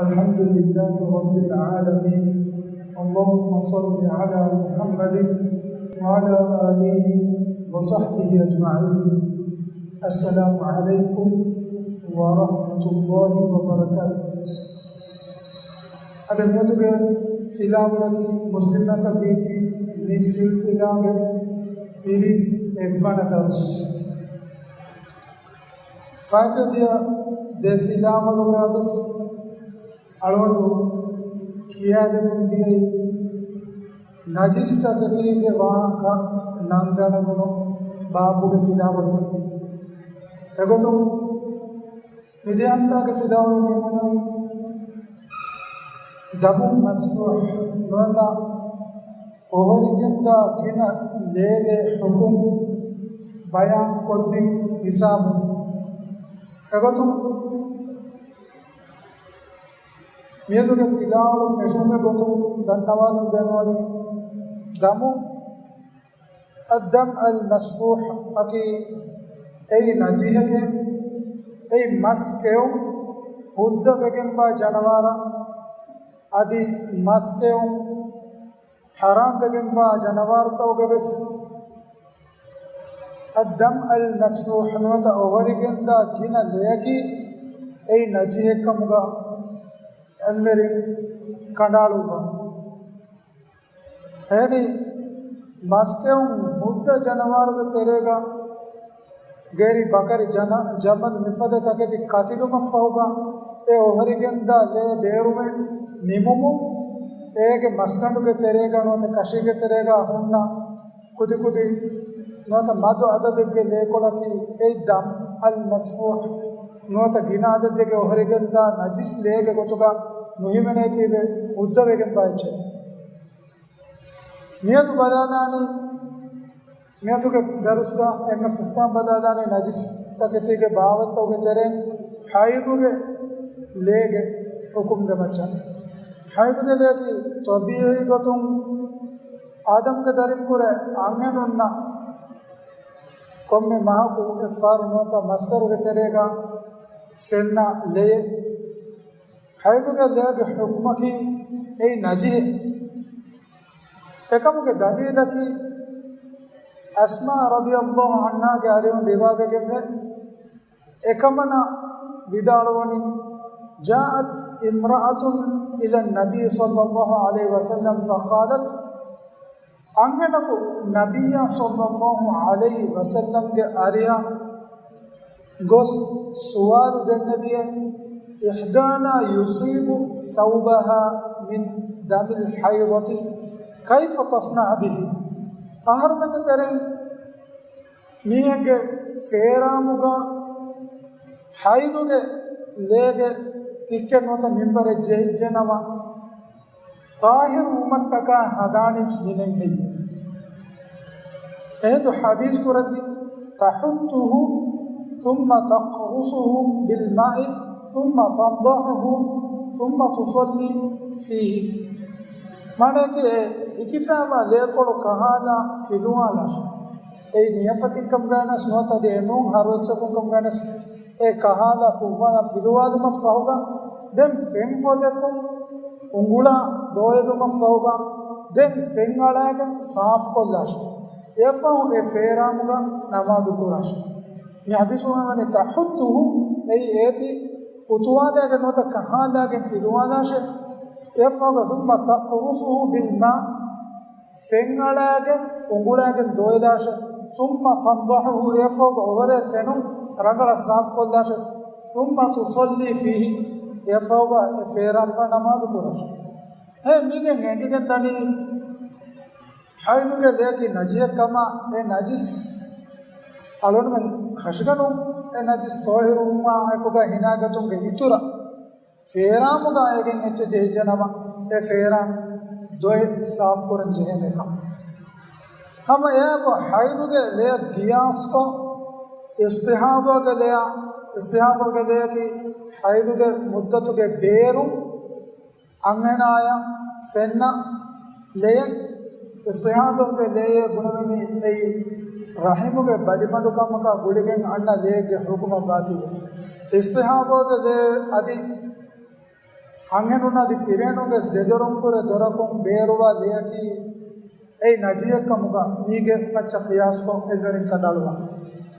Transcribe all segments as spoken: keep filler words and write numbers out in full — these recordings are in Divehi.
الحمد لله رب العالمين. اللهم صل على محمد وعلى آله وصحبه أجمعين. السلام عليكم ورحمة الله وبركاته. އަދި މިއަދުގެ ފިލާވަޅަކީ މުސްލިމް ނަކަށް ވީތީ މި ސިލްސިލާގެ ތިރީސް އެއްވަނަ ދަރުސް. ފާތިހަ ދިޔަ ދެ ފިލާވަޅުގަވެސް އަޅުގަނޑު ކިޔާދެމުން ދިޔައީ ނަޖިސްތަކެތީގެ ވާހަކަ ނަންގަނެވުނު ބާބުގެ ފިލާވަޅު. އެގޮތުން މިދިޔަ ހަފްތާގެ ފިލާވަޅު ނިމުނީ ދަމު މަސްފޫޙް ނުވަތަ އޮހޮރިގެންދާ ގިނަ ލޭގެ ޙުކުމް ބަޔާން ކޮށްދިން ހިސާބުން. އެގޮތުން މިއަދުގެ ފިލާވަޅު ފެށުމެއް ގޮތުން ދަންނަވާލަން ބޭނުންވަނީ ދަމު، އައްދަމް އަލް މަސްފޫޙް އަކީ އެއީ ނަޖިހެކޭ. އެއީ މަސް ކެއުން ހުއްދަ ވެގެންވާ ޖަނަވާރަށް އަދި މަސް ކެއުން ޙަރާމް ވެގެންވާ ޖަނަވާރުތަކުގެ ވެސް އައްދަމް އަލް މަސްފޫޙް ނުވަތަ އޮހޮރިގެންދާ ގިނަ ލެޔަކީ އެއީ ނަޖިހެއްކަމުގަ އެންމެރިން ކަނޑައަޅުއްވާ. އެހެނީ، މަސްކެއުން ހުއްދަ ޖަނަވާރުގެ ތެރޭގަ ގެރި، ބަކަރި، ޖަނަ، ޖަމަލު މިފަދަ ތަކެތި ކަތިލުމަށްފަހުގަ އެ އޮހޮރިގެންދާ ލޭ ބޭރުމެއް ނިމުމުން، އޭގެ މަސްގަނޑުގެ ތެރޭގަ ނުވަތަ ކަށީގެ ތެރޭގަ ހުންނަ ކުދިކުދި ނުވަތަ މަދު އަދަދެއްގެ ލޭކޮޅަކީ އެއީ ދަމް އަލް މަސްފޫޙް ނުވަތަ ގިނަ އަދަދެއްގެ އޮހޮރިގެންދާ ނަޖިސް ލޭގެ ގޮތުގަ ނުހިމެނޭތީވެ ހުއްދަވެގެންވާ އެއްޗެއް. މިއަދު ބަލާލާނީ، މިއަދުގެ ދަރުސްގަ އެންމެ ފުއްޓާން ބަލާލާނީ ނަޖިސް ތަކެތީގެ ބާވަތްތަކުގެ ތެރެއިން ޙައިޟުގެ ލޭގެ ޙުކުމްގެ މައްޗަށް. ޙައިޟުގެ ލެޔަކީ ޠަބީޢީ ގޮތުން އާދަމްގެ ދަރިންކުރެ އަންހެނުންނަށް ކޮންމެ މަހަކު އެއްފަހަރު ނުވަތަ މައްސަރުގެ ތެރޭގަ ފެންނަ ލެޔެއް. ޙައިޟުގެ ލޭގެ ޙުކުމަކީ އެއީ ނަޖިހެއް. އެކަމުގެ ދަލީލަކީ، އަސްމާ ރަޟިޔަﷲ ޢަންހާގެ އަރިހުން ރިވާވެގެންވޭ، އެކަމަނާ ވިދާޅުވަނީ، جاءت امرأة إلى النبي صلى الله عليه وسلم فقالت، އަންހެނަކު ނަބިއްޔާ ޞައްލައްލާހު ޢަލައިހި ވަސައްލަމްގެ އަރިހަށް ގޮސް ސުވާލު ދެންނެވިއޭ، إحدانا يصيب ثوبها من دم الحيضة كيف تصنع به؟ އަހަރުމެންގެ ތެރެއިން މީހެއްގެ ފޭރާމުގަ ޙައިޟުގެ ލޭގެ ތިއްކެއް ނުވަތަ މިންވަރެއް ޖެހިއްޖެނަމަ، ޠާހިރު ވުމަށްޓަކާ ހަދާނީ ކިހިނެއް ހެއްޔެވެ؟ އެހިނދު ޙަދީޘް ކުރެއްވި، تحته ثم تقرصه بالماء ثم تنضحه ثم تصلي فيه. މާނައަކީ، އެ ހިކިފައިވާ ލޭކޮޅު ކަހާލާ ފިލުވާލާށޭ. އެއީ ނިޔަފަތިން ކަމުގައިނަސް ނުވަތަ އަދި އެނޫން ހަރުއެއްޗަކުން ކަމުގައިނަސް އެ ކަހާލާ ތުއްވާލާ ފިލުވާލުމަށް ފަހުގަ ދެން ފެން ފޮދެއްކުން އުނގުޅާ ދޯއެދުމަށް ފަހުގަ ދެން ފެން އަޅާގެން ސާފުކޮށްލާށޭ. އެއަށްފަހު އެ ފޭރާމުގަ ނަމާދު ކުރާށޭ. މި ޙަދީޘު ވަނީ تحته، އެއީ އޭތި އުތުވާލާގެން ނުވަތަ ކަހާލާގެން ފިލުވާލާށޭ. އެއަށްފަހުގަ ثم تقرصه بالماء، ފެން އަޅާގެން އުނގުޅާގެން ދޯއްލާށޭ. ثم تنضحه، އެއަށްފަހުގަ އޮވަރޭ ފެނުން ރަނގަޅަށް ސާފުކޮށްލާށޭ. ثم تصلي فيه، އެއަށްފަހުގަ އެ ފޭރާމުގަ ނަމާދު ކުރާށޭ. އެ މީގެން އެނގިގެން ދަނީ، ޙައިޟުގެ ލެޔަކީ ނަޖިހެއް ކަމަށް. އެ ނަޖިސް އަޅުގަނޑުމެން ހަށިގަނޑުން އެ ނަޖިސް ޠާހިރުވުމާ އެކުގަ ހިނާގަތުމުގެ އިތުރަށް ފޭރާމުގަ އޭގެން އެއްޗެއް ޖެހިއްޖެނަމަ، އެ ފޭރާން ދޮއެ ސާފުކުރަން ޖެހޭނެ ކަމަށް. ހަމަ އެއާއެކު ޙައިޟުގެ ލެޔަށް ގިޔާސްކޮށް، އިސްތިޙާޟާގެ ލެޔަށް، އިސްތިޙާޟާގެ ލެޔަކީ ޙައިޟުގެ މުއްދަތުގެ ބޭރުން އަންހެނާޔަށް ފެންނަ ލެޔެއް. އިސްތިޙާޟާގެ ލެޔޭ ބުނެވެނީ އެއީ ރަޙިމުގެ ބަލިމަޑުކަމަކާ ގުޅިގެން އަންނަ ލެޔެއްގެ ޙުކުމަށް ވާތީވެ. އިސްތިޙާޟާގެ ލެޔެއް އަދި އަންހެނުން އަދި ފިރިހެނުންގެ ދެދޮރުންކުރެ ދޮރަކުން ބޭރުވާ ލެޔަކީ އެއީ ނަޖިހެއްކަމުގަ މީގެ މައްޗަށް ޤިޔާސްކޮށް އެއްވެރިން ކަނޑައަޅުވާ.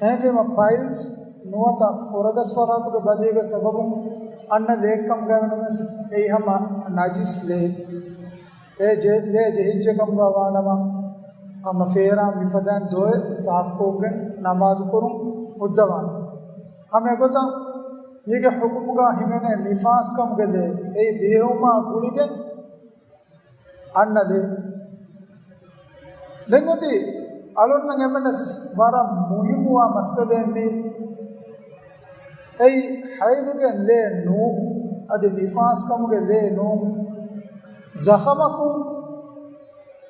އެހެންވީމަ ޕައިލްސް ނުވަތަ ފުރަގަސް ފަރާތުގެ ބަލީގެ ސަބަބުން އަންނަ ލެޔެއްކަމުގައިވެނަމަވެސް އެއީ ހަމަ ނަޖިސް ލެޔެއް. އެ ޖެ-، ލޭ ޖެހިއްޖެކަމުގަ ވާނަމަ، ހަމަ ފޭރާން މިފަދައިން ދޮވެ ސާފުކޮށްގެން ނަމާދުކުރުން ހުއްދަވާނެ. ހަމަ އެގޮތަށް މީގެ ޙުކުމުގަ ހިމެނޭ ނިފާސްކަމުގެ ލޭ، އެއީ ވިހެއުމާ ގުޅިގެން އަންނަ ލޭ. ދެން އޮތީ އަޅުންނަށް އެންމެނަސް ވަރަށް މުހިއްމުވާ މައްސަލައެއް މީ. އެއީ ޙައިޟުގެ ލޭ ނޫން، އަދި ނިފާސްކަމުގެ ލޭ ނޫން، ޒަޚަމަކުން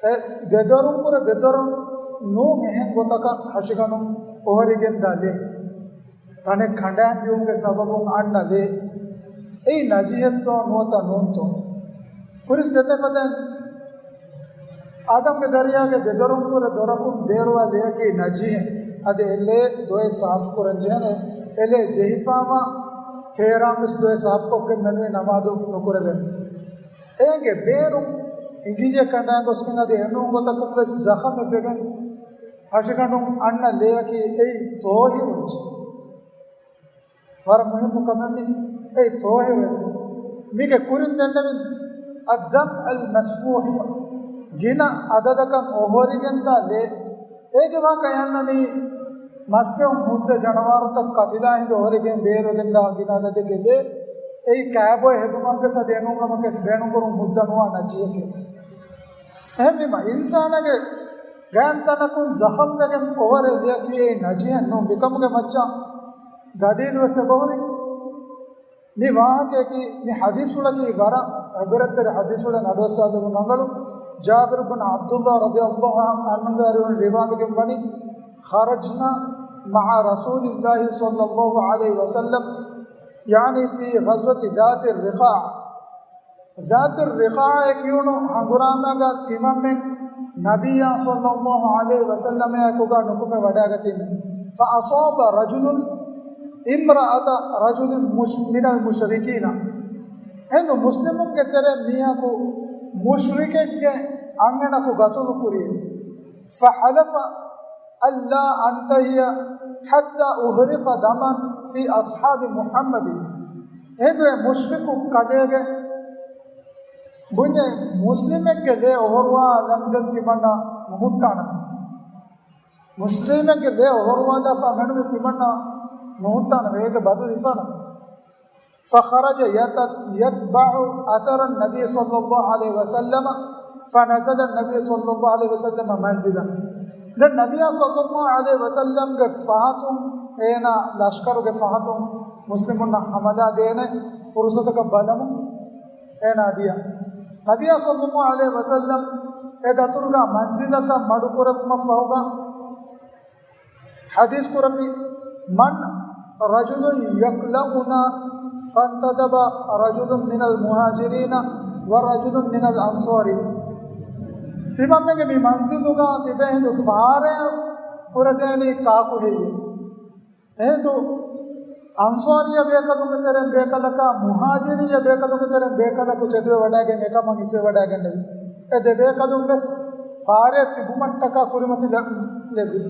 އެ ދެދޮރުންކުރެ ދެދޮރުން ނޫން އެހެން ގޮތަކަށް ހަށިގަނޑުން އޮހޮރިގެންދާ ލޭ. ތަނެއް ކަނޑައިން ދިއުމުގެ ސަބަބުން އަންނަ ލޭ. އެއީ ނަޖިހެއްތޯ ނުވަތަ ނޫންތޯ؟ ކުރިސް ދެންނެފަދައިން އާދަމްގެ ދަރިޔާގެ ދެދޮރުންކުރެ ދޮރަކުން ބޭރުވާ ލެޔަކީ ނަޖިހެއް. އަދި އެ ލޭ ދޮވެ ސާފުކުރަން ޖެހޭނެ. އެ ލޭ ޖެހިފާމަ ފޭރާންވެސް ދޮވެ ސާފުކޮށްގެން މެނުވީ ނަމާދު ނުކުރެވެން. އޭގެ ބޭރުން އިނގިލިއެއް ކަނޑައިން ގޮސްގެން އަދި އެނޫން ގޮތަކުން ވެސް ޒަޚަމެއް ވެގެން ހަށިގަނޑުން އަންނަ ލެޔަކީ އެއީ ޠާހިރު އެއްޗެއް. ވަރަށް މުހިއްމު ކަމެއް މީ. އެއީ ޠާހިރު އެއްޗެއް. މީގެ ކުރިން ދެންނެވިން، އައްދަމް އަލް މަސްފޫޙު، ގިނަ އަދަދަކަށް އޮހޮރިގެންދާ ލޭ. އޭގެ ވާހަކަ އަންނަނީ މަސްގެއުން ހުއްދަ ޖަނަވާރުތައް ކަތިލާ ހިނދު އޮހޮރިގެން ބޭރުވެގެންދާ ގިނަ އަދަދެއްގެ ލޭ. އެއީ ކާބޮއެ ހެދުމަށްވެސް އަދި އެނޫންކަމަކަށް ބޭނުންކުރުން ހުއްދަ ނުވާ ނަޖިހެކޭ. އެހެންވީމަ، އިންސާނާގެ ގާތްތަނަކުން ޒަޚަމްވެގެން އޮހޮރޭ ލެޔަކީ އެއީ ނަޖިހެއް ނޫން. މިކަމުގެ މައްޗަށް ދަލީލުވެސް އެބަހުރި. މި ވާހަކަޔަކީ، މި ޙަދީޘްފުޅަކީ ވަރަށް ޢިބްރަތްތެރި ޙަދީޘްފުޅެއް. އަޑުއައްސާލެވުނު ރަނގަޅު ޖާބިރު ބިން ޢަބްދުﷲ ރަޟިޔަﷲ ޢަންހުގެ ރިވާވެގެން ވަނީ، خرجنا مع رسول الله صلى الله عليه وسلم، يعني في غزوة ذات الرقاع. ޛާތު ރިޤާޢަށް ކިޔުނު ހަނގުރާމައިގަ ތިމަންމެން ނަބިއްޔާ ޞައްލައްލާހު ޢަލައިހި ވަސައްލަމައާ އެކުގަ ނުކުމެ ވަޑައިގަތީމެ. فأصاب رجل امرأة رجل مش-، من المشركين. އެހިނދު މުސްލިމުންގެ ތެރެއިން މީހަކު މުޝްރިކެއްގެ އަންހެނަކު ގަތުލު ކުރި. فحلف ألا أنتهي حتى أهريق دما في أصحاب محمد. އެހިނދު އެ މުޝްރިކު ކަލޭގެ ބުންޏެއް، މުސްލިމެއްގެ ލޭ އޮހޮރުވާލަންދެން ތިމަންނަ ނުހުއްޓާނަމޭ. މުސްލިމެއްގެ ލޭ އޮހޮރުވާލާފަ މެނުވީ ތިމަންނަ ނުހުއްޓާނަމޭ. އޭގެ ބަދަލު ހިފާނަމޭ. فخرج يت-، يتبع أثر النبي صلى الله عليه وسلم، فنزل النبي صلى الله عليه وسلم منزله. ދެން ނަބިއްޔާ ޞައްލައްލާހު ޢަލައިހި ވަސައްލަމްގެ ފަހަތުން އޭނާ ލަޝްކަރުގެ ފަހަތުން މުސްލިމުންނަށް ހަމަލާ ދޭނެ ފުރުޞަތަކަށް ބަލަމުން އޭނާ ދިޔަ. ނަބިއްޔާ ޞައްލައްލާހު ޢަލައިހި ވަސައްލަމް އެ ދަތުރުގަ މަންޒިލަކަށް މަޑުކުރެއްވުމަށްފަހުގަ ޙަދީޘް ކުރައްވި، من رجل يقلقنا فانتدب رجل من المهاجرين ورجل من الأنصار. ތިމަންމެންގެ މި މަންޒިލުގަ ތިބޭ ހިނދު ފާރެއް ކުރެދޭނީ ކާކު ހެއްޔެވެ؟ އެހިނދު އަންޞާރިއްޔަ ބޭކަލުންގެ ތެރެއިން ބޭކަލަކާ، މުހާޖިރިއްޔަ ބޭކަލުންގެ ތެރެއިން ބޭކަލަކު ތެދުވެވަޑައިގެން އެކަމަށް އިސްވެވަޑައިގެންނެވި. އެ ދެ ބޭކަލުން ވެސް ފާރެއަށް ތިބުމަށްޓަކާ ކުރިމަތިލެއްވި.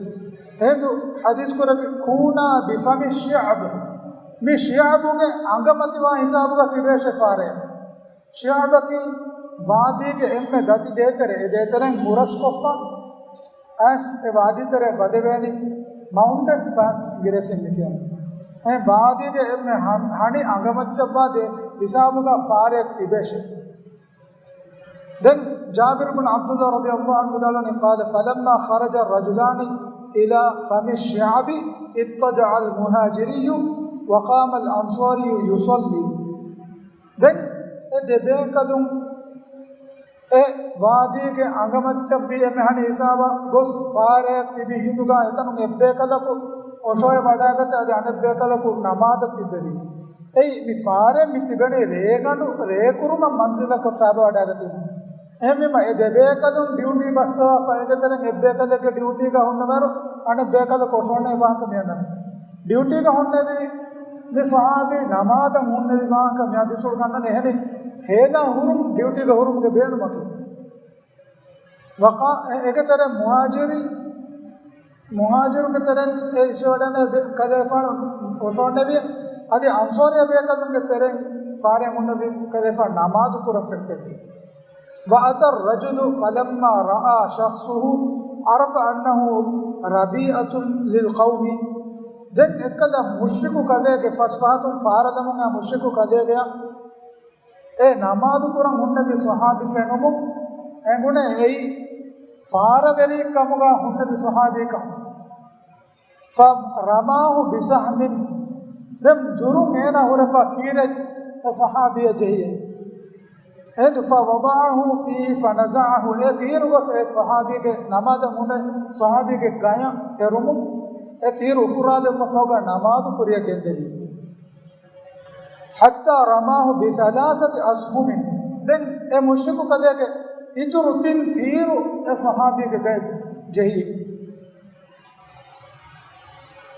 އެހިނދު ޙަދީޘް ކުރެއްވި، كونا بفم الشعب. މި ޝިޢަބުގެ އަނގަމަތިވާ ހިސާބުގަ ތިބޭށޭ ފާރެއަށް. ޝިޢަބަކީ ވާދީގެ އެންމެ ދަތި ދޭތެރެ، އެ ދޭތެރެން ހުރަސްކޮށްފަ އައިސް އެ ވާދީ ތެރެއަށް ވަދެވޭނީ މައުންޓެން ޕާސް އިނގިރޭސިން މި ކިޔަނީ. އެ ވާދީގެ އެންމެ ހަން-، ހަނި އަނގަމައްޗަށްވާ ދޭ ހިސާބުގަ ފާރެއަށް ތިބޭށޭ. ދެން ޖާބިރު ބިން ޢަބްދުﷲ ރަޟިޔަﷲ ޢަންހު ވިދާޅުވަނީ، قال فلما خرج الرجلان إلى فم الشعب اضطجع المهاجري وقام الأنصاري يصلي. ދެން އެ ދެ ބޭކަލުން އެ ވާދީގެ އަނގަމައްޗަށްވީ އެންމެ ހަނި ހިސާބަށް ގޮސް ފާރެއަށް ތިބި ހިނދުގަ އެތަނުން އެއްބޭކަލަކު އޮށޯވެ ވަޑައިގަތެ އަދި އަނެއްބޭކަލަކު ނަމާދަށް ތިއްބެވި. އެއީ މި ފާރެއް މި ތިބެނީ ރޭގަނޑު ރޭކުރުމަށް މަންޒިލަކަށް ފައިބަވަޑައިގަތީމަ. އެހެންވީމަ އެ ދެ ބޭކަލުން ޑިއުޓީ ބައްސަވާފަ އޭގެ ތެރެއިން އެއްބޭކަލެއްގެ ޑިއުޓީގަ ހުންނަވާއިރު އަނެއް ބޭކަލަކު އޮށޯންނެވި ވާހަކަ މި އަންނަނީ. ޑިއުޓީގަ ހުންނެވި މި ޞަޙާބީ ނަމާދަށް ހުންނެވި ވާހަކަ މި ޙަދީޘްފުޅުގަ އަންނަނީ. އެހެނީ ހޭލާ ހުރުން ޑިއުޓީގަ ހުރުމުގެ ބޭނުމަކީ. ވަޤާ، އެ-، އޭގެ ތެރެއިން މުހާޖިރީ، މުހާޖިރުގެ ތެރެއިން އެ އިސްވެވަޑައިގެން ބެ-، ކަލޭފާނު އޮށޯންނެވި، އަދި އަންޞާރީ ބޭކަލުންގެ ތެރެއިން ފާރައިގަންނަވި ކަލޭފާނު ނަމާދު ކުރަން ފެއްޓެވި. وأتى الرجل فلما رأى شخصه عرف أنه ربيئة للقوم. ދެން އެއްކަލަ މުޝްރިކު ކަލޭގެ ފަސް ފަހަތުން ފާރަލަމުން އައި މުޝްރިކު ކަލޭގެއަށް އެ ނަމާދު ކުރަން ހުންނެވި ޞަޙާބީ ފެނުމުން އެނގުނޭ އެއީ ފާރަވެރި ކަމުގަ ހުންނެވި ޞަޙާބީކަން. فرماه بسهم. ދެން ދުރުން އޭނާ ހުރެފާ ތީރެއް އެ ޞަޙާބީއަށް ޖެހިއެވެ. އެހިނދު فوضعه فيه فنزعه. އެ ތީރު ގޮސް އެ ޞަޙާބީގެ ނަމާދަށް ހުންނެވި ޞަޙާބީގެ ގަޔަށް އެރުމުން އެ ތީރު އުފުރާލެވުމަށްފަހުގަ ނަމާދު ކުރިއަށް ގެންދެވި. حتى رماه بثلاثة أسهم. ދެން އެ މުޝްރިކު ކަލޭގެ އިތުރު ތިން ތީރު އެ ޞަޙާބީގެ ގަޔަށް ޖެހި.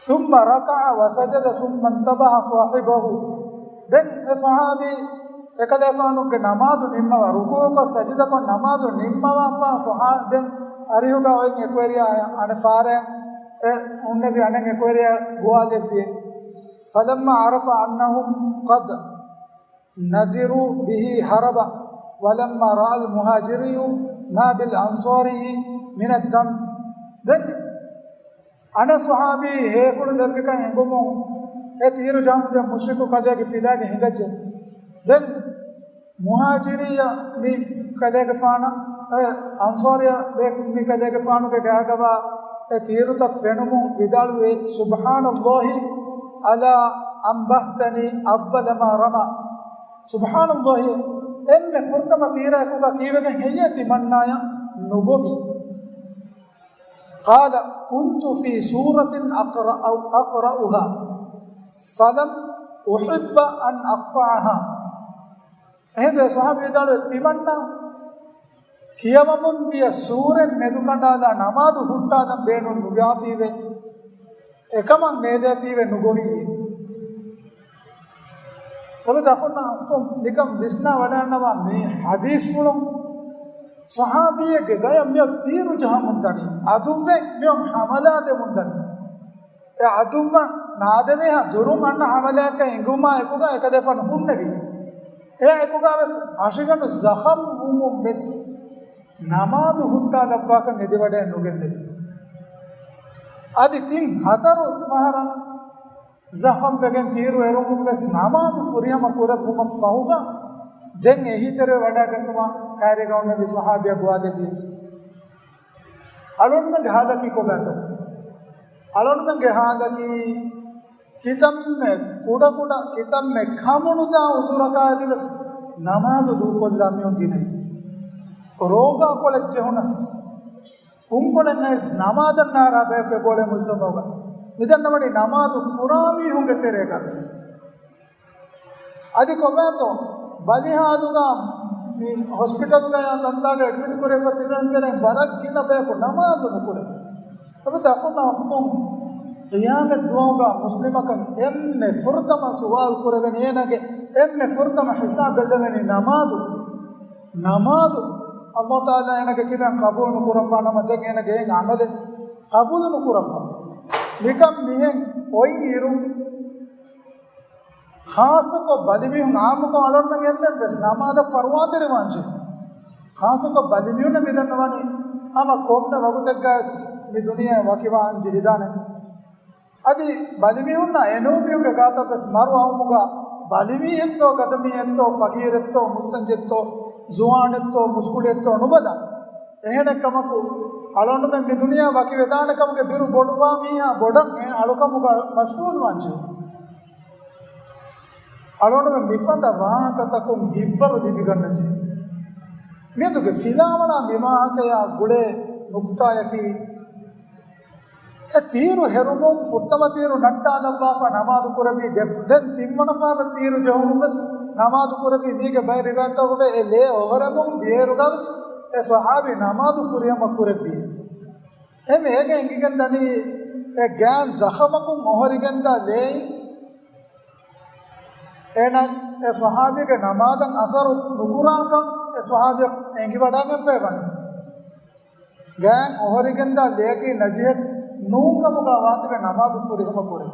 ثم ركع وسجد ثم انتبه صاحبه. ދެން އެ ޞަޙާބީ އެކަލޭފާނުގެ ނަމާދު ނިންމަވާ، ރުކޫޢުކޮށް ސަޖިދަކޮށް ނަމާދު ނިންމަވާފާ ޞަޙާ-، ދެން އަރިހުގަ އޮތް އެކުވެރިޔާ އަނެއް ފާރައިގަންނަވަން ހުންނެވި އަނެއް އެކުވެރިޔާ ގޮވާލެއްވި. فلما عرف أنهم قد نذروا به هرب ولما رأى المهاجري ما بالأنصاري من الدم. ދެން އަނެއް ޞަޙާބީ ހޭފުޅު ލެއްވިކަން އެނގުމުން އެ ތީރު ޖަހަމުން ދެން މުޝްރިކު ކަލޭގެ ފިލާގެ ހިނގައްޖެ. ދެން މުހާޖިރީއާ މި ކަލޭގެފާނަށް، އެ، އަންޞާރީއާ ބޭ-، މި ކަލޭގެފާނުގެ ގާގަވާ އެ ތީރުތައް ފެނުމުން ވިދާޅުވި، سبحان الله على أنبهتني أول ما رمى. ސުބްޙާނަﷲ، އެންމެ ފުރަތަމަ ތީރާ އެކުގަ ކީވެގެން ހެއްޔޭ ތިމަންނާޔަށް ނުގޮވީ؟ قال كنت في سورة أقرأ، أقرأها فلم أحب أن أقطعها. އެހިނދު އެ ޞަޙާބީ ވިދާޅުވޭ، ތިމަންނަ ކިޔަވަމުން ދިޔަ ސޫރަތް މެދުކަނޑާލާ ނަމާދު ހުއްޓާލަން ބޭނުން ނުވިޔާތީވެ، އެކަމަށް ނޭދޭތީވެ ނުގޮވީ. އޮބެ ދަފުންނަ އުޚްތުން ނިކަން ވިސްނާ ވަޑަންނަވާ މި ޙަދީޘްފުޅުން، ޞަޙާބީއެއްގެ ގަޔަށް މިއޮތް ތީރު ޖަހަމުން ދަނީ، އަދުއްވެ މިއޮން ޙަމަލާ ދެމުން ދަނީ. އެ އަދުއްވަށް ނާދެވޭހާ ދުރުން އަންނަ ޙަމަލާއަކަށް އެނގުމާ އެކުގަ އެކަލޭފާނު ހުންނެވި. އެއާ އެކުގަ ވެސް އަށިގަނޑު ޒަޚަމް ވުމުން ވެސް ނަމާދު ހުއްޓާލައްވާކަށް އެދިވަޑައެއް ނުގެންދެވި. އަދި ތިން ހަތަރު ފަހަރަށް ޒަޚަމް ވެގެން ތީރު އެރުމުން ވެސް ނަމާދު ފުރިހަމަ ކުރެއްވުމަށް ފަހުގަ ދެން އެހީތެރެ ވަޑައިގަތުމަށް ކައިރީގަ އޮންނެވި ޞަޙާބީއަށް ގޮވާލެއްވި. އަޅުންމެންގެ ޙާލަކީ ކޮބާތޯ؟ އަޅުންމެންގެ ޙާލަކީ ކިތަންމެ ކުޑަކުޑަ، ކިތަންމެ ކަމުނުދާ އުޒުރަކާއިލި ވެސް ނަމާދު ދޫކޮށްލާ މީހުން ގިނައީ. ރޯގާކޮޅެއް ޖެހުނަސް، ކުންކޮޅެއް ނައިސް ނަމާދަށް ނާރާ ބަޔަކު އެބައުޅޭ މުޖްތަމަޢުގަ. މިދަންނަވަނީ ނަމާދު ކުރާ މީހުންގެ ތެރޭގަ ވެސް. އަދި ކޮބާތޯ، ބަލިހާލުގަ މި ހޮސްޕިޓަލްގަޔާ ތަންތާގަ އެޑްމިޓް ކުރެވިފަ ތިބެން ތެރެއިން ވަރަށް ގިނަ ބަޔަކު ނަމާދު ނުކުރޭ. އަދި ދަފުން އަޚުން ޤިޔާމަތް ދުވަހުގަ މުސްލިމަކަށް އެންމެ ފުރަތަމަ ސުވާލު ކުރެވެނީ، އޭނާގެ އެންމެ ފުރަތަމަ ޙިސާބް ބެއްލެވެނީ ނަމާދު. ނަމާދު ﷲ ތަޢާލާ އޭނާގެ ކިބައިން ޤަބޫލު ނުކުރައްވާ ނަމަ، ދެން އޭނާގެ އެއް ޢަމަލެއް ޤަބޫލު ނުކުރައްވާ. ނިކަން މިހެން އޮތް އިރު، ޚާއްޞަކޮށް ބަލިމީހުން، ޢާއްމުކޮށް އަޅުންމެން އެންމެން ވެސް ނަމާދަށް ފަރުވާތެރިވާންޖެހޭ. ޚާއްޞަކޮށް ބަލިމީހުންނަށް މިދަންނަވަނީ ހަމަ ކޮންމެ ވަގުތެއްގަވެސް މި ދުނިޔެ ވަކިވާން ޖެހިދާނެ. އަދި ބަލިމީހުންނާ އެނޫން މީހުންގެ ގާތަށް ވެސް މަރު އައުމުގަ ބަލިމީހެއްތޯ، ގަދަމީހެއްތޯ، ފަގީރެއްތޯ، މުއްސަންޖެއްތޯ، ޒުވާނެއްތޯ، މުސްކުޅިއެއްތޯ ނުބަލާ. އެހެނެއްކަމަކު، އަޅުގަނޑުމެން މި ދުނިޔެ ވަކިވެދާނެ ކަމުގެ ބިރު ބޮޑުވާ މީހާ ބޮޑަށް އެ އަޅުކަމުގަ މަޝްޣޫލުވާންޖެހޭ. އަޅުގަނޑުމެން މިފަދަ ވާހަކަތަކުން ހިތްވަރު ލިބިގަންނަންޖެހޭ. މިއަދުގެ ފިލާވަޅާ މި ވާހަކަޔާ ގުޅޭ ނުކުތާޔަކީ، އެ ތީރު ހެރުމުން ފުއްޓަމަ ތީރު ނައްޓާލައްވާފަ ނަމާދު ކުރެއްވީ، ދެ-، ދެން ތިންވަނަ ފަހަރަށް ތީރު ޖެހުމުން ވެސް ނަމާދު ކުރެއްވީ. މީގެ ބައެއް ރިވާޔަތްތަކުގައި އެ ލޭ އޮހޮރެމުން ދިޔައިރުގަވެސް އެ ޞަޙާބީ ނަމާދު ފުރިހަމަ ކުރެއްވީ. އެހެންވެ އޭގެ އެނގިގެން ދަނީ އެ ގާތް ޒަޚަމަކުން އޮހޮރިގެންދާ ލޭއިން އޭނާ އެ ޞަޙާބީގެ ނަމާދަށް އަސަރު ނުކުރާކަން އެ ޞަޙާބީ އެނގިވަޑައިގެންފައި ވަނީ. ގާތް އޮހޮރިގެންދާ ލޭގައި ނަޖިހެއް ނޫންކަމުގަ ވާތިބެ ނަމާދު ފުރިހަމަ ކުރޭ.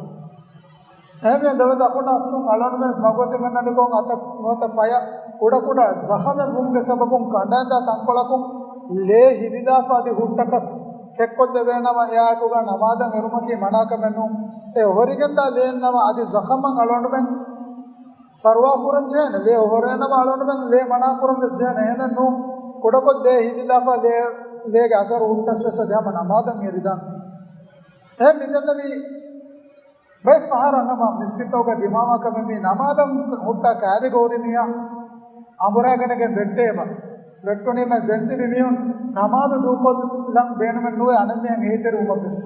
އެހެންވެ ދޮވެ ދަކުނަ އަތުން އަޅުގަނޑުމެން މަގު އޮތެއް ގަންނަނިކޮށް އަތަށް ނުވަތަ ފަޔަށް ކުޑަކުޑަ ޒަޚަމެއް ވުމުގެ ސަބަބުން ކަނޑައިންދާ ތަންކޮޅަކުން ލޭ ހިލިލާފަ އަދި ހުއްޓަކަސް ކެއްކޮށްލެވޭނަމަ އެއާއެކުގަ ނަމާދަށް އެރުމަކީ މަނާކަމެއް ނޫން. އެ އޮހޮރިގެންދާ ލޭންނަމަ އަދި ޒަޚަމަށް އަޅުގަނޑުމެން ފަރުވާ ކުރަން ޖެހޭނެ. ލޭ އޮހޮރޭނަމަ އަޅުގަނޑުމެން ލޭ މަނާ ކުރަން ވެސް ޖެހޭނެ. އެހެނެއް ނޫން. ކުޑަކޮށް ލޭ ހިލިލާފަ ލޭ، ލޭގެ އަސަރު ހުއްޓަސް ވެސް އަދި ހަމަ ނަމާދަށް އެރިދާނެ. އެހެން މިދެންނެވީ ބައެއް ފަހަރަށް ހަމަ މިސްކިތްތަކުގަ ދިމާވާ ކަމެއް މީ ނަމާދަށް ހުއްޓާ ކައިރިގަ ހުރި މީހާ އަނބުރާގަނެގެން ވެއްޓޭބަ. ވެއްޓުނީމަސް ދެން ތިބި މީހުން ނަމާދު ދޫކޮށްލަން ބޭނުމެއް ނުވޭ އަނެއްމީހަށް އެހީތެރިވުމަށް ވެސް.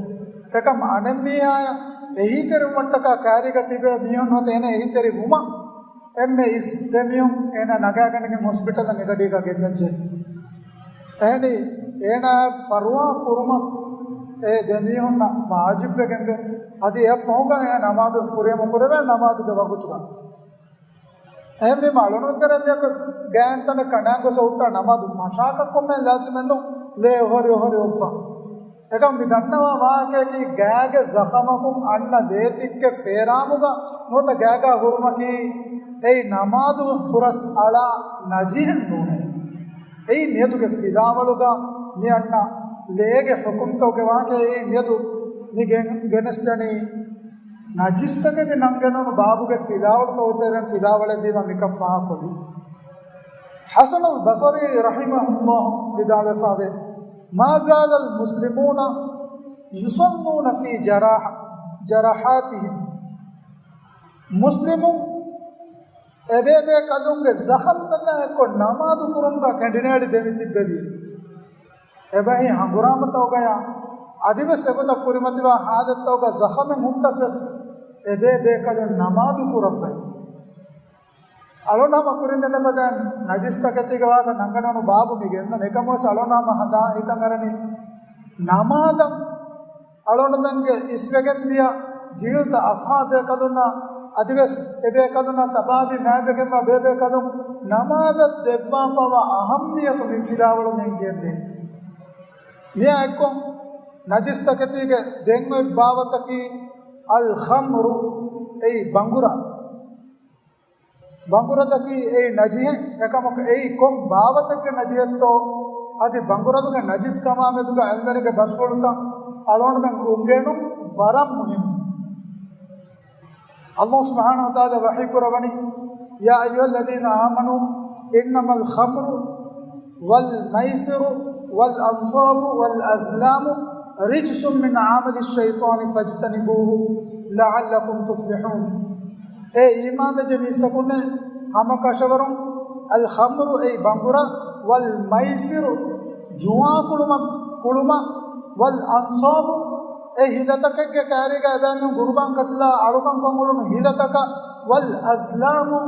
އެކަމް އަނެއްމީހާޔަށް އެހީތެރިވުމަށްޓަކާ ކައިރީގަ ތިބޭ މީހުން ނުވަތަ އޭނަ އެހީތެރިވުމަށް އެންމެ އިސް ދެމީހުން އޭނާ ނަގާގަނެގެން ހޮސްޕިޓަލަށް އެގަޑީގަ ގެންދަންޖެހޭ. އެހެނީ އޭނާ ފަރުވާ ކުރުމަށް އެ ދެމީހުންނަށް ވާޖިބްވެގެންވޭ. އަދި އެއަށްފަހުގަ އެ ނަމާދު ފުރިހަމަ ކުރެވޭ ނަމާދުގެ ވަގުތުގަ. އެހެންވީމަ އަޅުގަނޑު ތެރެއިން ގާތްތަނަށް ކަނޑާން ގޮސް ހުއްޓާ ނަމާދު ފަށާކަށް ކޮންމެ ލާޒިމެއްނު ލޭ އޮހޮރި އޮހޮރި އޮއްވާ. އެކަމް މި ދަންނަވާ ވާހަކަޔަކީ ގާގެ ޒަޚަމަކުން އަންނަ ލޭތިއްކެއް ފޭރާމުގަ ނުވަތަ ގާގާ ހުރުމަކީ އެއީ ނަމާދު ހުރަސް އަޅާ ނަޖިހެއް ނޫނޭ. އެއީ މިއަދުގެ ފިލާވަޅުގަ މި އަންނަ ލޭގެ ޙުކުމްތަކުގެ ވާހަކަ އެއީ މިއަދު މި ގެން-، ގެނެސްދެނީ ނަޖިސްތަކެތި ނަންގެނުނު ބާބުގެ ފިލާވަޅުތަކުގެ ތެރެއިން ފިލާވަޅެއްވީމަ މިކަން ފާހަގަކޮށްލީ. ޙަސަނުލް ބަޞަރީ ރަޙިމަހުﷲ ވިދާޅުވެފައިވޭ، ما زال المسلمون يصلون في جراح-، جراحاتهم. މުސްލިމުން އެބޭބޭކަލުންގެ ޒަޚަމްތަކާ އެއްކޮށް ނަމާދު ކުރުމުގަ ކެނޑިނޭޅި ދެމިތިއްބެވި. އެބަހީ ހަނގުރާމަތަކުގަޔާ އަދިވެސް އެގޮތަށް ކުރިމަތިވާ ހާލަތުތަކުގަ ޒަޚަމެއް ހުއްޓަސް ވެސް އެބޭބޭކަލުން ނަމާދު ކުރައްވައި. އަޅުން ހަމަ ކުރިން ދެންނެވި ދެން ނަޖިސްތަކެތީގެ ވާހަކަ ނަންގަނެވުނު ބާބު މި ގެންނަން. އެކަމުވެސް އަޅުން ހަމަ ހަނދާން ހިތަށް އަރަނީ ނަމާދަށް އަޅުގަނޑުމެންގެ އިސްވެގެންދިޔަ ޖީލްތައް އަސްޙާބޭކަލުންނަށް އަދިވެސް އެބޭކަލުންނަށް ތަބާވީ މާތްވެގެންވާ ބޭބޭކަލުން ނަމާދަށް ދެއްވާފައިވާ އަހައްމިއްޔަތު މި ފިލާވަޅު މި ގެންދޭ. މިއާ އެއްކޮށް ނަޖިސްތަކެތީގެ ދެން އޮތް ބާވަތަކީ އަލް ޚަމްރު، އެއީ ބަނގުރާ. ބަނގުރަދަކީ އެއީ ނަޖިހެއް، އެކަމަކު އެއީ ކޮން ބާވަތެއްގެ ނަޖިހެއްތޯ އަދި ބަނގުރަދުގެ ނަޖިސް ކަމާ މެދުގަ އެޅުމެރިގެ ބަސްފުޅުތައް އަޅުގަނޑުމެން އުނގެނުން ވަރަށް މުހިންމު. ﷲ ސުބްޙާނަހޫ ވަތަޢާލާ ވަޙީ ކުރައްވަނީ، يا أيها الذين آمنوا إنما الخمر والميسر والأنصاب والأزلام رجس من عمل الشيطان فاجتنبوه لعلكم تفلحون. އޭ އީމާންވެއްޖެ މީސްތަކުންނޭ، ހަމަކަށަވަރުން އަލް ޚަމްރު އެއީ ބަނގުރަ، ވަލް މައިސިރު ޖުވާ ކުޅުމަށް، ކުޅުމަށް، ވަލް އަންޞާބު އެ ހިލަތަކެއްގެ ކައިރީގަ އެބައިމީހުން ގުރުބާން ކަތިލާ އަޅުކަންކޮށް އުޅުނު ހިލަތަކަށް، ވަލް އަޒްލާމު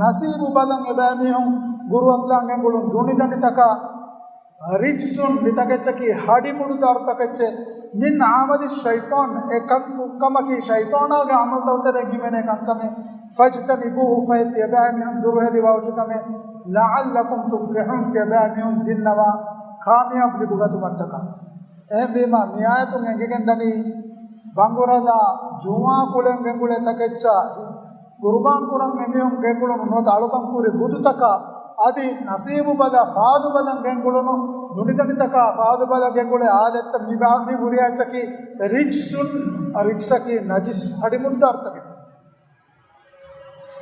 ނަސީބު ބަލަން އެބައިމީހުން ގުރުއަތުލާން ގެންގުޅުނު ދުނިދަނޑިތަކަށް، ރިޖްސުން މިތަކެއްޗަކީ ހަޑިމުޑުދާރު ތަކެއްޗެއް، މިން ޢަމަލި ޝައިޠާން އެ ކަންކަމަކީ ޝައިޠާނާގެ ޢަމަލުތަކުގެ ތެރެއިން ހިމެނޭ ކަންކަމެއް، ފަޖްތަނިބޫހު ފަހެ ތިޔަބައިމީހުން ދުރުހެލި ވާށި ކަމެއް، ލަޢައްލަކުމް ތުފްލިޙޫން ތިޔަބައިމީހުން ދިންނަވާ ކާމިޔާބު ލިބުގަތުމަށްޓަކާ. އެހެންވީމާ މި އާޔަތުން އެނގިގެން ދަނީ ބަނގުރަލާ ޖުވާ ކުޅެން ގެންގުޅޭ ތަކެއްޗާ ގުރުބާން ކުރަން އެމީހުން ގެންގުޅުނު ނުވަތަ އަޅުކަން ކުރި ބުދުތަކާ އަދި ނަސީބު ބަލާ ފާދު ބަލަން ގެންގުޅުނު ދުނިދަނޑިތަކާ ފާދު ބަލަން ގެންގުޅޭ އާލަތްތައް މި ބާ-، މި ހުރިހާ އެއްޗަކީ ރިޖްސުން، ރިޖްސަކީ ނަޖިސް ހަޑިމުޑުދާރުތަކެއް.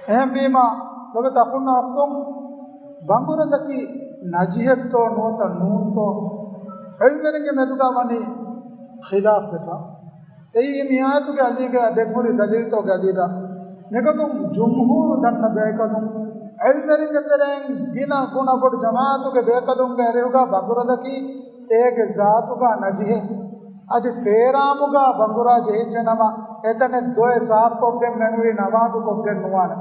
އެހެންވީމާ ލޮބެތި އަޚުންނާ އުޚްތުން، ބަނގުރަލަކީ ނަޖިހެއްތޯ ނުވަތަ ނޫންތޯ ޢިލްމުވެރިންގެ މެދުގަ ވަނީ ޚިލާފްވެފަ. އެއީ މި އާޔަތުގެ އަލީގަ ދެންހުރި ދަލީލްތަކުގެ އަލީގަ. މިގޮތުން ޖުމްހޫރު ދަންނަ ބޭކަލުން، ޢިލްމުވެރިންގެ ތެރެއިން ގިނަ ގުނަ ބޮޑު ޖަމާޢަތުގެ ބޭކަލުންގެ އެރިހުގަ ބަނގުރަލަކީ އޭގެ ޒާތުގަ ނަޖިހެއް. އަދި ފޭރާމުގަ ބަނގުރާ ޖެހިއްޖެނަމަ، އެތަނެއް ދޮވެ ސާފުކޮށްގެން މެނުވީ ނަމާދު ކޮށްގެން ނުވާނެ.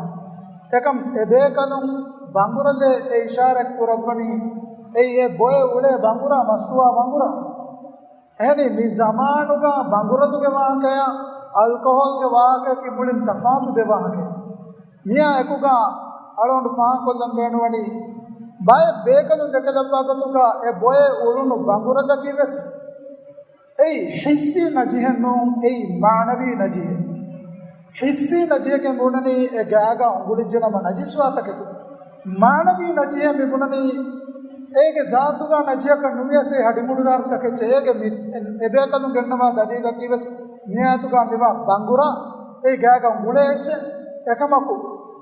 އެކަމް އެބޭކަލުން ބަނގުރަލޭ އެ އިޝާރަތް ކުރައްވަނީ، އެއީ އެ ބޮއެ އުޅޭ ބަނގުރާ، މަސްތުވާ ބަނގުރާ. އެހެނީ، މި ޒަމާނުގަ ބަނގުރަލުގެ ވާހަކަޔާ އަލްކޮހޯލްގެ ވާހަކަޔަކީ މުޅިން ތަފާތު ދެ ވާހަކައެއް. މިއާ އެކުގަ އަޅުގަނޑު ފާހަގަކޮށްލަން ބޭނުންވަނީ، ބައެއް ބޭކަލުން ދެކެލައްވާ ގޮތުގަ އެ ބޮއެ އުޅުނު ބަނގުރަލަކީ ވެސް އެއީ ޙިއްސީ ނަޖިހެއް ނޫން، އެއީ މާނަވީ ނަޖިހެއް. ޙިއްސީ ނަޖިހަކަށް ބުނަނީ އެ ގާގަ އުނގުޅިއްޖެނަމަ ނަޖިސްވާ ތަކެތި. މާނަވީ ނަޖިހެއް މި ބުނަނީ އޭގެ ޒާތުގަ ނަޖިހަކަށް ނުވިޔަސް އެ ހަޑިމުޑުދާރު ތަކެއްޗެއް. އޭގެ މި-، އެ ބޭކަލުން ގެންނަވާ ދަލީލަކީ ވެސް މި އާޔަތުގަ މިވާ ބަނގުރާ އެ ގާގަ އުނގުޅޭ އެއްޗެއް. އެކަމަކު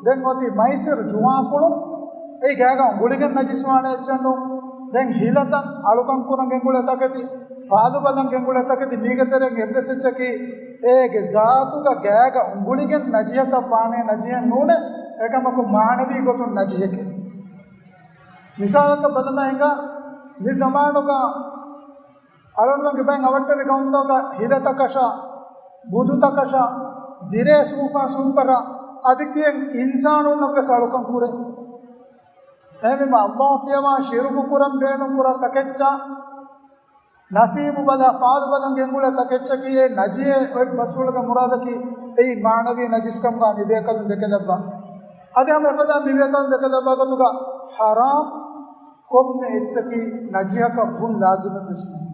ދެން އޮތީ މައިސިރު ޖުވާން ކުޅުން އެ ގާގަ އުނގުޅިގެން ނަޖިސްވާނެ އެއްޗެއް ނޫން. ދެން ހިލަތައް އަޅުކަން ކުރަން ގެންގުޅޭ ތަކެތި، ފާލު ބަލަން ގެންގުޅޭ ތަކެތި، މީގެ ތެރެއިން އެއްވެސް އެއްޗަކީ އޭގެ ޒާތުގަ ގާގަ އުނގުޅިގެން ނަޖިހަކަށް ވާނޭ ނަޖިހެއް ނޫނޭ، އެކަމަކު މާނަވީ ގޮތުން ނަޖިހެކޭ. މިސާލަކަށް ބަލަން އެނގާ، މި ޒަމާނުގަ އަޅުގަނޑުމެންގެ ބައިން އަވަށްޓެރި ގައުމުތަކުގަ ހިލަތަކަށާ، ބުދުތަކަށާ، ދިރޭ ސޫފާ ސޫޕަރާ އަދި ކިޔެން އިންސާނުންނަށް ވެސް އަޅުކަން ކުރޭ. އެހެންވީމަ އައްލާހު ފިޔަވާ ޝިރުކު ކުރަން ބޭނުން ކުރާ ތަކެއްޗާ، ނަސީބު ބަލާ ފާލު ބަލަން ގެންގުޅޭ ތަކެއްޗަކީ އެ ނަޖިހެއް އޮތް ބަސްފުޅުގެ މުރާދަކީ އެއީ މާނަވީ ނަޖިސްކަމުގަ މި ބޭކަލުން ދެކެލައްވާ. އަދި ހަމަ އެފަދަ މި ބޭކަލުން ދެކެލައްވާ ގޮތުގަ ޙަރާމް ކޮންމެ އެއްޗަކީ ނަޖިހަކަށް ވުން ލާޒިމެއް ވެސް ނޫން.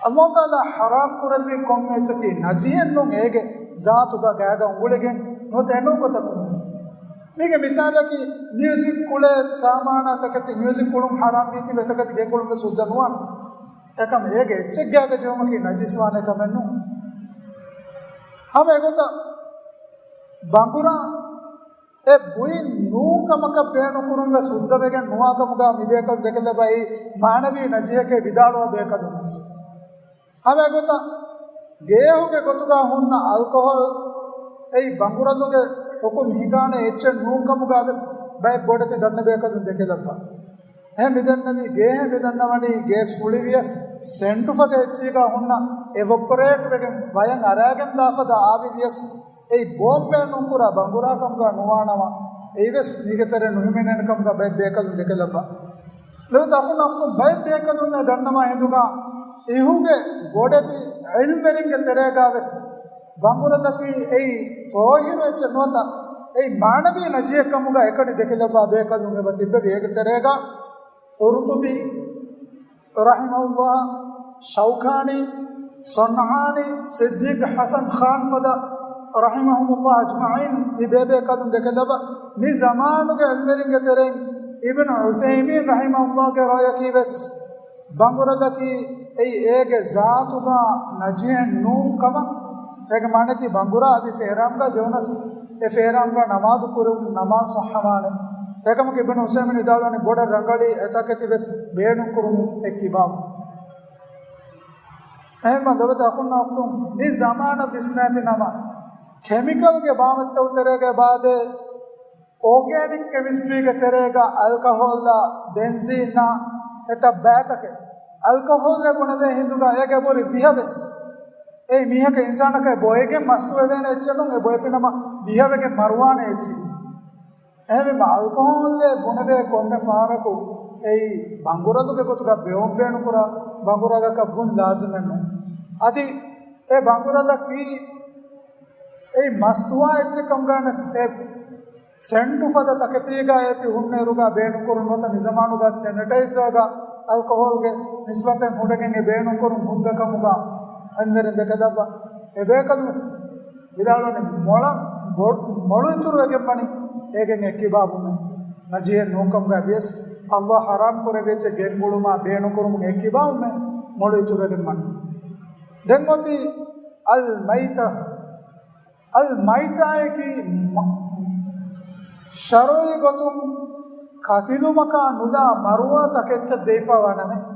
އައްލާހު ތަޢާލާ ޙަރާމް ކުރެއްވީ ކޮންމެ އެއްޗަކީ ނަޖިހެއް ނޫން، އޭގެ ޒާތުގަ ގާގަ އުނގުޅިގެން ނުވަތަ އެނޫން ގޮތަކުން ވެސް. މީގެ މިސާލަކީ މިއުޒިކް ކުޅޭ ސާމާނާ ތަކެތި، މިއުޒިކް ކުޅުން ޙަރާމް ވީތީ އެތަކެތި ގެންގުޅުން ވެސް ހުއްދަ ނުވާނެ. އެކަމަ އޭގެ އެއްޗެއް ގާގަ ޖެހުމަކީ ނަޖިސްވާނެ ކަމެއް ނޫން. ހަމަ އެގޮތަށް ބަނގުރާ އެ ބުއިން ނޫން ކަމަކަށް ބޭނުންކުރުން ވެސް ހުއްދަވެގެން ނުވާ ކަމުގަ މި ބޭކަލުން ދެކެލައްވައި މާނަވީ ނަޖިހެކޭ ވިދާޅުވާ ބޭކަލުން ވެސް. ހަމަ އެގޮތަށް ގޭހުގެ ގޮތުގަ ހުންނަ އަލްކޮހޯލް އެއީ ބަނގުރަލުގެ ޙުކުމް ހިނގާނެ އެއްޗެއް ނޫން ކަމުގަ ވެސް ބައެއް ބޮޑެތި ދަންނަ ބޭކަލުން ދެކެލައްވާ. އެހެން މިދެންނެވީ ގޭހެއް މިދަންނަވަނީ ގޭސް ފުޅިވިޔަސް ސެންޓު ފަދަ އެއްޗީގަ ހުންނަ އެވަޕޮރޭޓް ވެގެން ވަޔަށް އަރާގެން ދާ ފަދަ އާވި ވިޔަސް އެއީ ބޯމްބޭ ނުކުރާ ބަނގުރާ ކަމުގަ ނުވާނަމަ، އެއީވެސް މީގެ ތެރެއިން ނުހިމެނޭނެ ކަމުގަ ބައެއް ބޭކަލުން ދެކެލައްވާ. ލޮބުވެތި އަޚުންނާ އުޚްތުން، ބައެއް ބޭކަލުންނަށް ދަންނަވާ ހިނދުގަ އިހުގެ ބޮޑެތި ޢިލްމުވެރިންގެ ތެރޭގަ ވެސް ބަނގުރަލަކީ އެއީ ޠާހިރު އެއްޗެއް ނުވަތަ އެއީ މާނަވީ ނަޖިހެއް ކަމުގަ އެކަނި ދެކެލައްވާ ބޭކަލުން އެބަ ތިއްބެވި. އޭގެ ތެރޭގަ ޤުރުޠުބީ ރަޙިމަހުﷲ، ޝައުކާނީ، ޞަންޢާނީ، ޞިއްދީޤް ޙަސަން ޚާން ފަދަ ރަޙިމަހުމުﷲ އަޖްމަޢީން މި ބޭބޭކަލުން ދެކެލައްވާ. މި ޒަމާނުގެ ޢިލްމުވެރިންގެ ތެރެއިން އިބްނު ޢުޘައިމީން ރަޙިމަހުﷲގެ ރައުޔަކީ ވެސް ބަނގުރަލަކީ އެއީ އޭގެ ޒާތުގަ ނަޖިހެއް ނޫން ކަމަށް. އޭގެ މާނައަކީ ބަނގުރާ އަދި ފޭރާމްގަ ޖެހުނަސް އެ ފޭރާމްގަ ނަމާދު ކުރުން ނަމާދު ޞައްޙަވާނެ. އެކަމަކު އިބްނު ޢުޘައިމީން ވިދާޅުވަނީ ބޮޑަށް ރަނގަޅީ އެތަކެތި ވެސް ބޭނުން ކުރުމުން އެ ކިބާވުން. އެހެންމަ ލޮބުވެތި އަޚުންނާ އުޚްތުން، މި ޒަމާނަށް ވިސްނާފި ނަމަ، ކެމިކަލްގެ ބާވަތްތައް ތެރޭގަ އެބައާދޭ، އޯގޭނިކް ކެމިސްޓްރީގެ ތެރޭގަ އަލްކަހޯލްއާ ބެންޒީންއާ އެތައް ބައިތަކެއް. އަލްކަހޯލްއޭ ބުނެވޭ ހިނދުގަ އޭގެ ބޮޑި ވިހަވެސް. އެއީ މީހަކަށް އިންސާނަކަށް ބޮއެގެން މަސްތުވެވޭނެ އެއްޗެއް ނޫން، އެ ބޮއެފިނަމަ ވިހަވެގެން މަރުވާނެ އެއްޗެއް. އެހެންވީމަ އަލްކަހޯލްއޭ ބުނެވޭ ކޮންމެ ފަހަރަކު އެއީ ބަނގުރަލުގެ ގޮތުގަ ބޭނުން ބޭނުންކުރާ ބަނގުރަލަކަށް ވުން ލާޒިމެއް ނޫން. އަދި އެ ބަނގުރަލަކީ އެއީ މަސްތުވާ އެއްޗެއް ކަމުގައި ވެސް އެ ސެންޓު ފަދަ ތަކެތީގަ އޭތި ހުންނައިރުގަ ބޭނުންކުރުން ނުވަތަ މިޒަމާނުގަ ސެނިޓައިޒާގަ އަލްކަހޯލްގެ ނިސްބަތެއް ހުންނަގެން އެ ބޭނުންކުރުން ހުއްދަ ކަމުގަ އަންވެރިން ދެކެލައްވާ. އެބޭކަލުން ވެސް ވިދާޅުވަނީ މޮޅަށް ބޮ-، މޮޅު އިތުރުވެގެން ވަނީ އޭގެން އެ ކިބާވުމެއް ނަޖިހެއް ނޫންކަމުގައި ވިޔަސް، އަލްލާހް ޙަރާމް ކުރެއްވި އެއްޗެއް ގެންގުޅުމާ ބޭނުންކުރުމުން އެ ކިބާވުމެއް މޮޅު އިތުރުވެގެން ވަނީ. ދެން އޮތީ އަލް މައިތާ. އަލް މައިތާއަކީ މަ-، ޝަރުޢީ ގޮތުން ކަތިލުމަކާ ނުލާ މަރުވާ ތަކެއްޗަށް ދެވިފައިވާ ނަމެއް.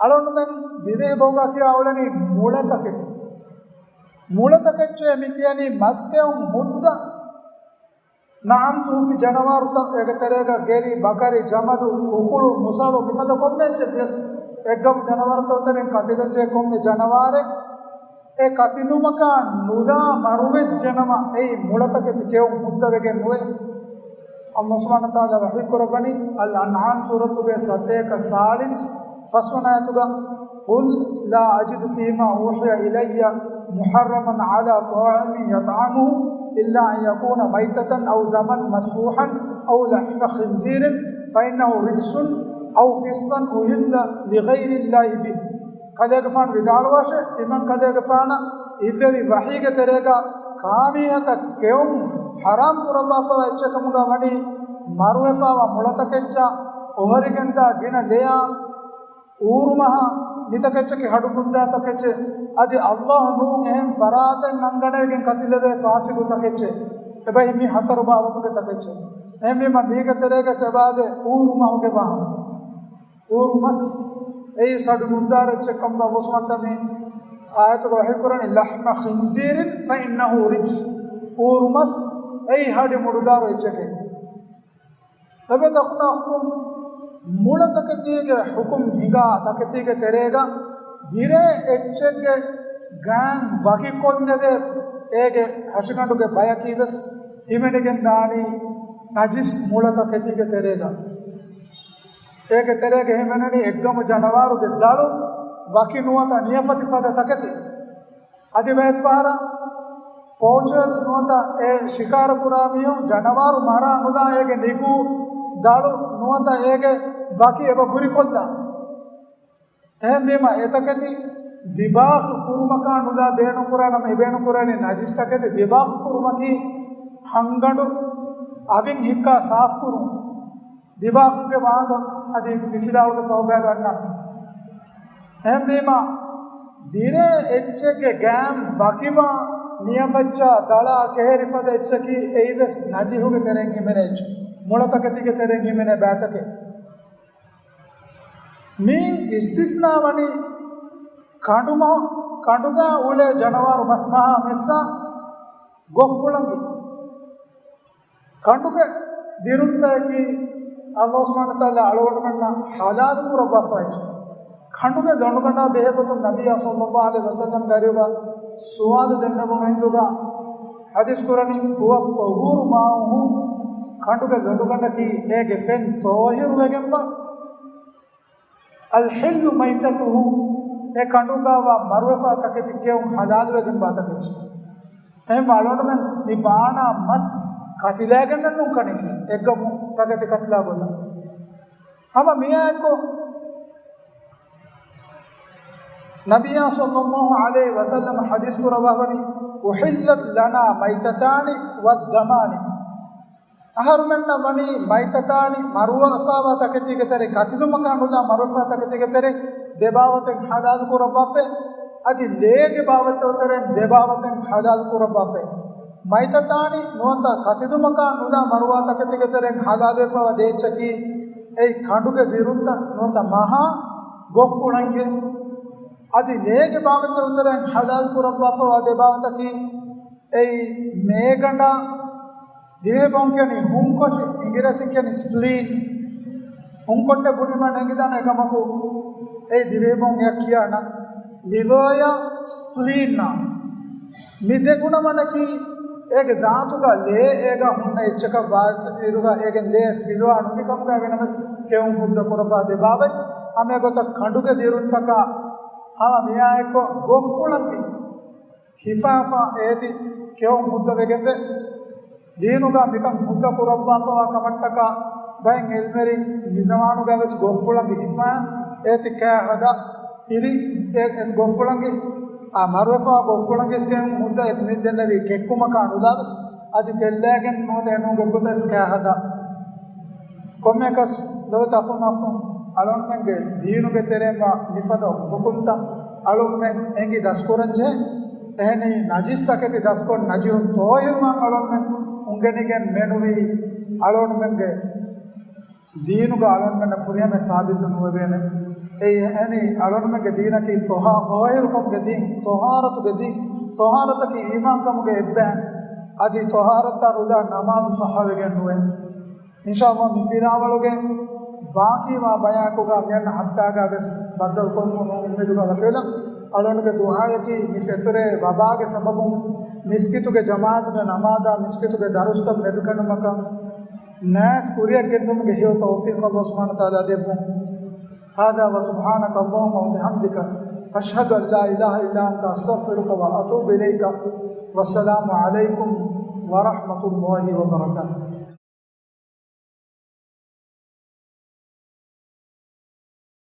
އަޅުގަނޑުމެން ދިވެހި ބަހުގަ ކިޔާ އުޅެނީ މުޅަ ތަކެތި. މުޅަ ތަކެއްޗޭ މި ކިޔަނީ މަސް ކެއުން ހުއްދަ ނަޢަމް ސޫފި ޖަނަވާރުތައް، އޭގެ ތެރޭގަ ގެރި، ބަކަރި، ޖަމަލު، ކުކުޅު، މުސަޅު، މިފަދަ ކޮންމެ އެއްޗެއް ވިޔަސް، އެއްގަމު ޖަނަވާރުތައް ތެރެއިން ކަތިލެއްޖެ ކޮންމެ ޖަނަވާރެއް، އެ ކަތިލުމަކާ ނުލާ މަރުވެއްޖެނަމަ، އެއީ މުޅަތަކެތި ކެއުން ހުއްދަވެގެން ނުވޭ. އަލްލާހު ސުބްޙާނަހޫ ވަތަޢާލާ ވަޙީ ކުރައްވަނީ، އަލް އަންޢާމް ސޫރަތުގެ ސަތޭކަ ސާޅީސް ފަސްވަނަ އާޔަތުގަ، قل لا أجد فيما أوحي إلي محرما على طاعم يطعمه إلا أن يكون ميتة أو دما مسفوحا أو لحم خنزير فإنه رجس أو فسقا أهل لغير الله به. ކަލޭގެފާނު ވިދާޅުވާށޭ، ތިމަން ކަލޭގެފާނަށް ހިތްވެވި ވަހީގެ ތެރޭގަ ކާމީހަކަށް ކެއުން ޙަރާމް ކުރައްވާފަވާ އެއްޗެއް ކަމުގަ ވަނީ މަރުވެފަވާ މުޅަތަކެއްޗާ، އޮހޮރިގެންދާ ގިނަ ލެޔާ، އޫރުމަހާ މިތަކެއްޗަކީ ހަޑު މުއްދާ ތަކެއްޗެއް، އަދި ﷲ ނޫން އެހެން ފަރާތެއް ނަންގަނެވިގެން ކަތިލެވޭ ފާސިގު ތަކެއްޗެއް. އެބަހީ މި ހަތަރު ބާވަތުގެ ތަކެއްޗެއް. އެހެންވީމަ މީގެ ތެރޭގަ އެބައާދޭ އޫރުމަހުގެ ވާހަކަ. އޫރު މަސް އެއީ ހަޑު މުއްދާ އެއްޗެއް ކަމުގަ އައްލާހު ސުބްޙާނަހޫ ވަތަޢާލާ އާޔަތުގަ ވަޙީ ކުރަނީ، لحم خنزير فإنه رجس. އޫރު މަސް އެއީ ހަޑި މުޑުދާރު އެއްޗެކޭ. އެބަ ދަކުނަ ޙުކުމް، މުޅަ ތަކެތީގެ ޙުކުމް ހިނގާ ތަކެތީގެ ތެރޭގަ ދިރޭ އެއްޗެއްގެ ގާން ވަކިކޮށްލެވޭ އޭގެ ހަށިގަނޑުގެ ބަޔަކީ ވެސް ހިމެނިގެން ދާނީ ނަޖިސް މުޅަ ތަކެތީގެ ތެރޭގަ. އޭގެ ތެރޭގަ ހިމެނެނީ އެއްގަމު ޖަނަވާރުގެ ދަޅު، ވަކި ނުވަތަ ނިޔަފަތި ފަދަ ތަކެތި. އަދި ބައެއްފަހަރަށް ޕޯޗަރސް ނުވަތަ އެ ޝިކާރަ ކުރާ މީހުން ޖަނަވާރު މަރާ ނުލާ އޭގެ ނިގޫ ދަޅު ނުވަތަ އޭގެ ވަކި އެބަ ބުރިކޮށްލާ. އެހެންވީމަ އެތަކެތި ދިބާހު ކުރުމަކާ ނުލާ ބޭނުންކުރާ ނަމަ، އެ ބޭނުންކުރަނީ ނަޖިސް ތަކެތި ދިބާހު ކުރުމަކީ ހަންގަނޑު އަވިން ހިއްކާ ސާފުކުރުން. ދިބާހުގެ ވާހަކަ އަދި މިފިލާވަޅުގެ ފަހުގައި ވަންނަ. އެހެންވީމަ، ދިރޭ އެއްޗެއްގެ ގާން ވަކިވާ ނިޔަފައްޗާ ދަޅާ ކެހެރިފަދަ އެއްޗަކީ އެއީވެސް ނަޖިހުގެ ތެރެއިން ހިމެނޭ އެއްޗެއް. މުޅަތަކެތީގެ ތެރެއިން ހިމެނޭ ބައިތަކެއް. މިއިން އިސްތިސްނާ ވަނީ ކަނޑުމަ-، ކަނޑުގަ އުޅޭ ޖަނަވާރު މަސްމަހާ މެއްސާ ގޮށްފުޅަނގި. ކަނޑުގެ ދިރުންތަކަކީ އައްލާހު ސުބްޙާނަހޫ ވަތަޢާލާ އަޅުގަނޑުމެންނަށް ޙަލާލު ކުރައްވާފައި. ކަނޑުގެ ލޮނުގަނޑާ ބެހޭގޮތުން ނަބިއްޔާ ޞައްލައްލާހު ޢަލައިހި ވަސައްލަމްގެ އަރިހުގަ ސުވާލު ދެންނެވުމުގެ ހިނދުގަ ޙަދީޘް ކުރަނީ، هو الطهور ماؤه، ކަނޑުގެ ލޮނުގަނޑަކީ އޭގެ ފެން ޠާހިރުވެގެންވާ. الحل ميتته، އެ ކަނޑުގައިވާ މަރުވެފާ ތަކެތި ކެއުން ޙަލާލުވެގެންވާ ތަކެއްޗެއް. އެހެން އަޅުގަނޑުމެން މި ބާނާ މަސް ކަތިލައިގެންނެއް ނޫން ކަނިކީ، އެއްގަމު ތަކެތި ކަތިލާ ގޮތަށް. ހަމަ މިއާއެކު ނަބިއްޔާ ޞައްލައްލާހު ޢަލައިހި ވަސައްލަމަ ޙަދީޘް ކުރައްވާފަނީ، أحلت لنا ميتتان والدمان. އަހަރުމެންނަށް ވަނީ މައިތަތާނި، މަރުވެފާވާ ތަކެތީގެ ތެރެ، ކަތިލުމަކާ ނުލާ މަރުވެފާ ތަކެތީގެ ތެރެ ދެބާވަތެއް ޙަލާލު ކުރައްވާފަ. އަދި ލޭގެ ބާވަތްތައް ތެރެ ދެބާވަތެއް ޙަލާލު ކުރައްވާފަ. މައިތަތާނި ނުވަތަ ކަތިލުމަކާ ނުލާ މަރުވާ ތަކެތީގެ ތެރެ ޙަލާލުވެފަވާ ދޭއްޗަކީ އެއީ ކަނޑުގެ ދިރުންތައް ނުވަތަ މަހާ ގޮށްފުޅަނގެ. އަދި ލޭގެ ބާވަތްތައް ތެރެ ޙަލާލު ކުރައްވާފަވާ ދެބާވަތަކީ އެއީ މޭގަނޑާ، ދިވެހި ބޮން ކިޔަނީ ހުންކޮށި، އިނގިރޭސިން ކިޔަނީ ސްޕްލީން. ހުންކޮށްޓެއް ބުނީމަ ނެނގިދާނެ އެކަމަކު އެއީ ދިވެހި ބޮން އެއަށް ކިޔާނަ ލިވަރޔާ ސްޕްލީން ނާ. މި ދެ ގުނަވަނަކީ އޭގެ ޒާތުގަ ލޭ އޭގަ ހުންނަ އެއްޗަކަށް ވާތީ އިރުގަ އޭގެ ލޭ ފިލުވާ ނުދި ކަމުގަ ވެނަމަސް ކެއުން ހުއްދަ ކުރައްވާ ދެ ބާވަތް. ހަމަ އެގޮތަށް ކަނޑުގެ ދިރުންތަކާ ހަމަ މިއާއެކު ގޮށްފުޅަކީ ހިފާފަ އޭތި ކެއުން ހުއްދަ ވެގެންވޭ. ދީނުގަ މިކަން ހުއްދަ ކުރައްވާފަވާ ކަމަށްޓަކާ ބައެއް އިލްމުވެރިން މިޒަމާނުގަ ވެސް ގޮށްފުޅަނގި ހިފާ އޭތި ކާ ހަދާ ތިރި އެ، އެ ގޮށްފުޅަނގި، އާ، މަރުވެފަވާ ގޮށްފުޅަނގި ކެއުން ހުއްދަ އޭތި މި ދެންނެވީ ކެއްކުމަކާ ނުލާ ވެސް އަދި ތެއްލައިގެން ނުވަތަ އެނޫން ގޮތްގޮތަށް ވެސް ކާ ހަދާ. ކޮންމެއަކަސް ލޯތް އަޚުން އަޚުން އަޅުންމެންގެ ދީނުގެ ތެރެއިން ވާ މިފަދަ ހުކުމްތައް އަޅުންމެން އެނގި ދަސްކުރަންޖެހޭ. އެހެނީ ނަޖިސް ތަކެތި ދަސްކޮށް ނަޖިހުން ތޯހިރުވާން އަޅުންމެން އުނގެނިގެން މެނުވީ އަޅުންމެންގެ ދީނުގަ އަޅުންމެންނަށް ފުރިހަމަ ސާބިތު ނުވެވޭނެ. އެއީ އެހެނީ އަޅުންމެންގެ ދީނަކީ ތޮހާ-، ތޮހާރަތުގެ ދީން، ތޮހާރަތަކީ އީމާންކަމުގެ އެއްބައި، އަދި ތޮހާރަތާ ރުދާ ނަމާދު ޞައްޙަވެގެން ނުވޭ. އިންޝާﷲ މި ފިލާވަޅުގެ ބާކީވާ ބަޔާކުގަ މިއަންނަ ހަފްތާގަ ވެސް ބައްދަލުކޮށްމުން އުއްމީދުގަ ވަކިވެލަން. އަޅުންގެ ދުޢާޔަކީ މި ފެތުރޭ ވަބާގެ ސަބަބުން މިސްކިތުގެ ޖަމާޢަތުގެ ނަމާދާ މިސްކިތުގެ ދަރުސްތައް މެދުކެނޑުމަކަށް ނައިސް ކުރިއަށް ގެންދުމުގެ ހެޔޮ ތައުފީޤު ﷲ ސުބްޙާނަހޫ ވަތަޢާލާ ދެއްވުން. هذا وسبحانك اللهم وبحمدك، أشهد أن لا إله إلا أنت، أستغفرك وأتوب إليك. والسلام عليكم ورحمة الله وبركاته.